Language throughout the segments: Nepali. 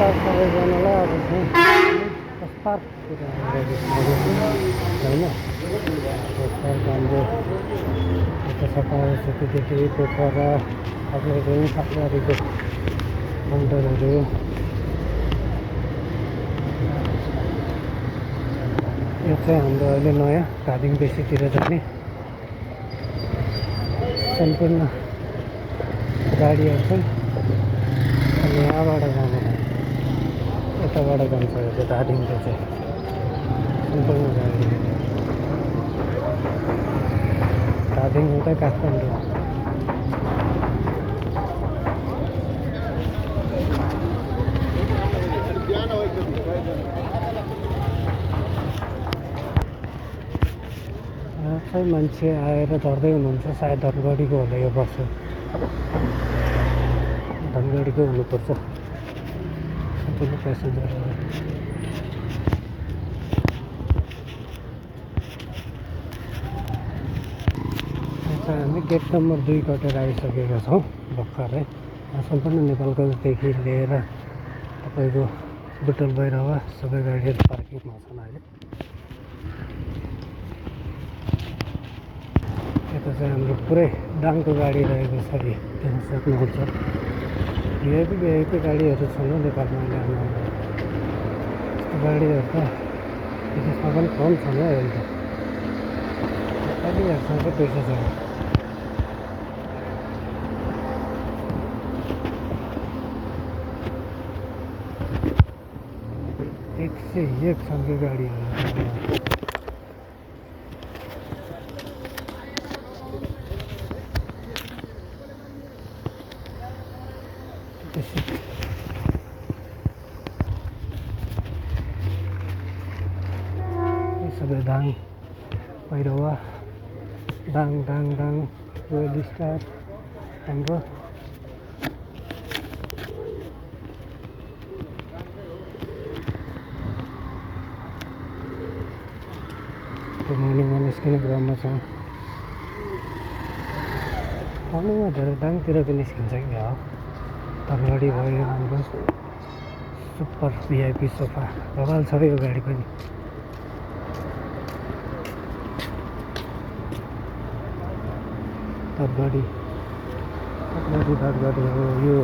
नमस्कार सबैजनालाई। अब चाहिँ पार्कतिर होइन पार्क हाम्रो यता सफा सुत्तीदेखि पोखरा अग्रहरू अगाडिको काउन्टरहरू यो चाहिँ हाम्रो अहिले नयाँ धादिङ बेसीतिर जाने सम्पूर्ण गाडीहरू चाहिँ अनि यहाँबाट जाने यताबाट जान्छ यो धादिङको चाहिँ सम्पूर्ण गाडी धादिङ उता काठमाडौँ। चाहिँ मान्छे आएर झर्दै हुनुहुन्छ, सायद धनगढीको होला यो बस धनगढीको हुनुपर्छ सम्पूर्ण प्यासेन्जरहरू। हामी गेट नम्बर 2 कटेर आइसकेका छौँ भर्खरै। सम्पूर्ण नेपालकोदेखि लिएर तपाईँको बुटोल भैरवा सबै गाडीहरू पार्किङमा छन् अहिले। यता चाहिँ हाम्रो पुरै डाङको गाडी रहेको छ, देख्न सक्नुहुन्छ। भिआइपी गाडीहरू छन् नेपालमा अहिले हाम्रो यस्तो गाडीहरू त विदेशमा पनि कम छन् है अहिले त। गाडीहरूसँग पैसा छ। 101 सँगै गाडीहरू सबै दाङ भैरवा दाङ रोयल स्टार हाम्रो मर्निङमा निस्किने क्रममा छ। मर्निङमा धेरै दाङतिरको निस्किन्छ कि हो। धनगढी भयो हाम्रो सुपर भिआइपी सोफा भवाल छ यो गाडी पनि। धनगढी हो यो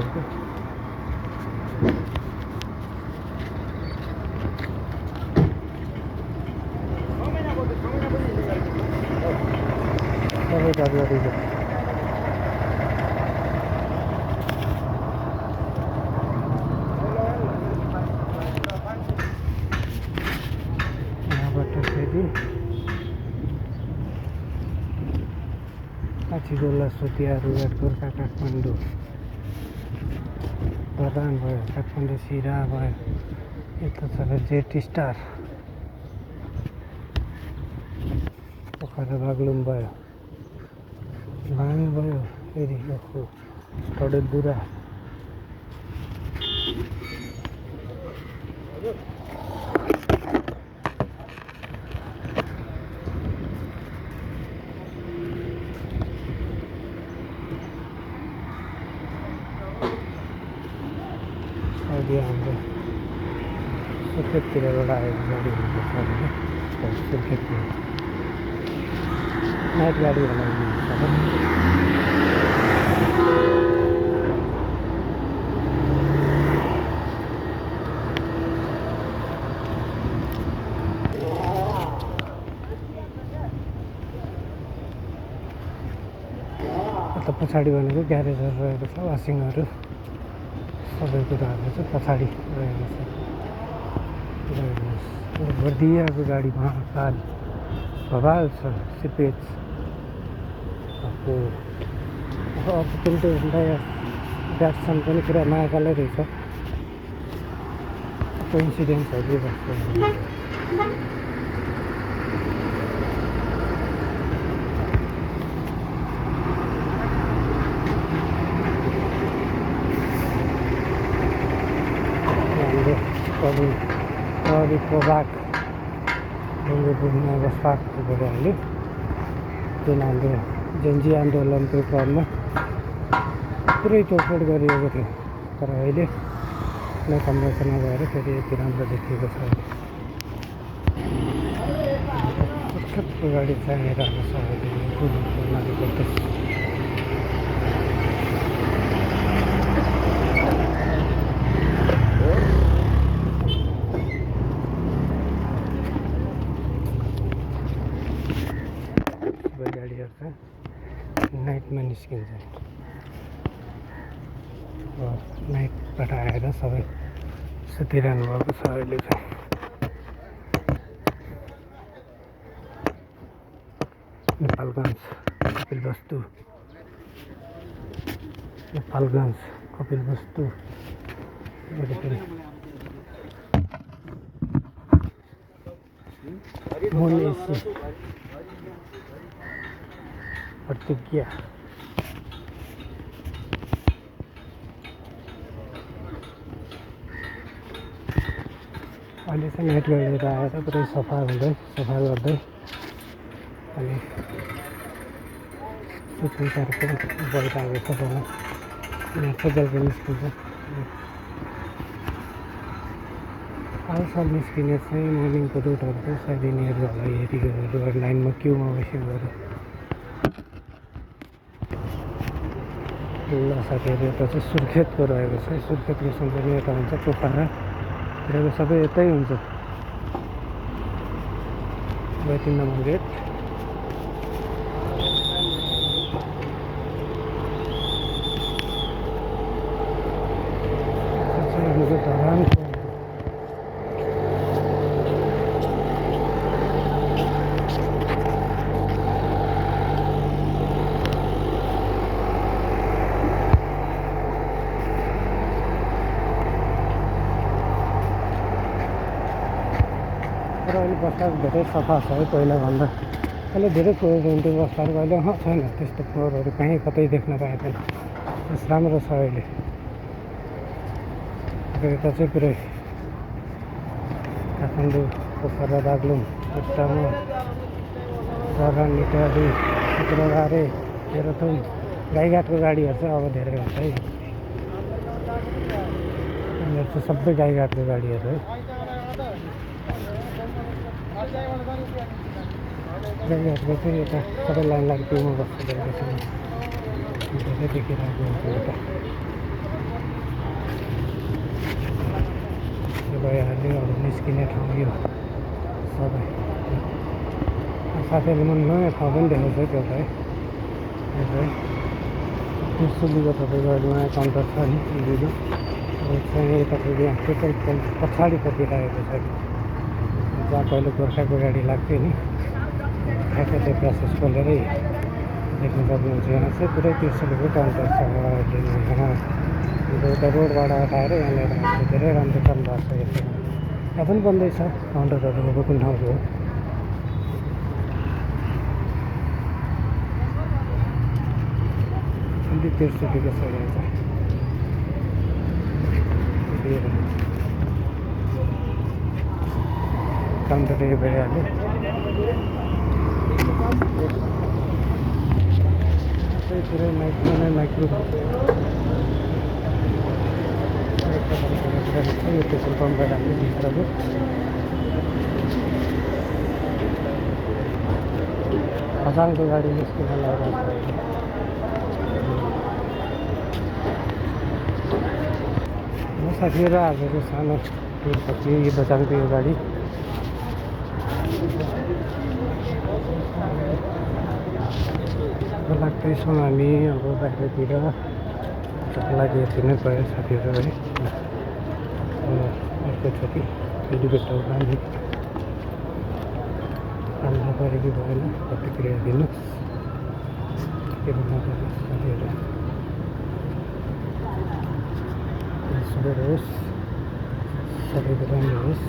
सबै धनगढीको। यहाँबाट फेरि काठीगोला सोतिया रुघाट गोर्खा काठमाडौँ प्रधान भयो, काठमाडौँ सिरा भयो, यता छ जेट स्टार पोखरा बागलुङ भयो, भाङ भयो, फेरि डडेलधुरा हाम्रो सुर्खेततिरबाट आएको गाडी हुनुपर्छ भने सुर्खेततिर नाइट गाडी बनाइदिनुहुन्छ। यता पछाडि भनेको ग्यारेजहरू रहेको छ, वासिङहरू सबै कुराहरू चाहिँ पछाडि रहेको छ। बर्दियाको गाडी महाकाल भवाल छ, सिपेज अब कुन्टो ब्याट्सन पनि पुरा महाकालै रहेछ। कोइन्सिडेन्सहरू जस्तो हाम्रो प्रभाग ढुङ्गेपुरमा बस्पाको गइहाल्यो। जुन हाम्रो जेन्जी आन्दोलनको क्रममा पुरै तोडफोड गरिएको थियो, तर अहिले आफ्नै संरचना भएर फेरि यति राम्रो देखिएको छ। सुर्खेतको गाडी चाहिरहेको छ अहिले नाली प्रदेश। गाडीहरू चाहिँ नाइटमा निस्किन्छ। नाइटबाट आएर सबै सुतिरहनु भएको छ अहिले चाहिँ। नेपालगञ्ज कपिलवस्तु, नेपालगञ्ज कपिलवस्तु मुनेसी प्रतिज्ञा। अहिले चाहिँ नाइट गाडीहरू आएर पुरै सफा गर्दै अनि सुत्नुसारको भइरहेको छ भने यहाँ सजालको निस्किन्छ। आउसाल निस्किने चाहिँ मर्निङको रुटहरू चाहिँ सायद यिनीहरू होला। हेरिएको लाइनमा क्युमा बस्यो गएर ल साथीहरू यता चाहिँ सुर्खेतको रहेको छ। सुर्खेतको सम्पूर्ण यता हुन्छ पोखरातिरको सबै यतै हुन्छ। 3 नम्बर गेट धरान। तर अहिले बसहरू धेरै सफा छ है पहिलाभन्दा। अहिले धेरै फोहोर हुन्थ्यो बसहरू, अहिले छैन त्यस्तो फोहोरहरू कहीँ कतै देख्न पाइँदैन। बस राम्रो छ अहिले। यता चाहिँ पुरै काठमाडौँ, पोखरा, बागलुङ, टिस्टामो, धरान, इटाली, शुक्रबारे, तेह्रथुम गाईघाटको गाडीहरू चाहिँ अब धेरै हुन्छ है। यिनीहरू चाहिँ सबै गाईघाटको गाडीहरू है। गाईघाटको चाहिँ यता सबै लाइन क्युमा बस्छ धेरै देखिरहेको हुन्छ। यता भइहाल्यो अब निस्किने ठाउँ यो सबै। साथीहरूले मलाई नयाँ ठाउँ पनि देखाउँछ त्यो है। यो चाहिँ त्रिशुलीको तपाईँको अहिले नयाँ काउन्टर छ नि दिदीको चाहिँ तपाईँको यहाँ टोटल पछाडिपट्टि राखेको छ। जहाँ पहिले गोर्खाको गाडी लाग्थ्यो नि ठ्याक्कै त्यो प्यासेज खोलेरै देख्न सक्नुहुन्छ। यहाँ चाहिँ पुरै त्रिशुलीको काउन्टर छ। एउटा रोडबाट उठाएर यहाँ ल्याएर आएको धेरै राम्रो काम भएको छ। यहाँ पनि बन्दैछ काउन्टरहरू। अब कुन ठाउँको हो अन्त त्रिशुलीको छ यहाँ चाहिँ काउन्टर यो भइहाल्यो। पुरै माइक्रो यो पेट्रोल पम्पबाट हामीले भित्रको खजाङको गाडी निस्किन लगाइरहेको छ। साथीहरू आजको सानो टुर सकियो। यो बजाङको यो गाडी लाग्दैछौँ हामी अब बाहिरतिर। लागि यति नै भयो साथीहरू है। अर्कोचोटि भिडियो हामी राम्रो पऱ्यो कि भएन प्रतिक्रिया दिनुहोस्। के भन्नु साथीहरू सुबह होस्, सबैको राम्रो होस्।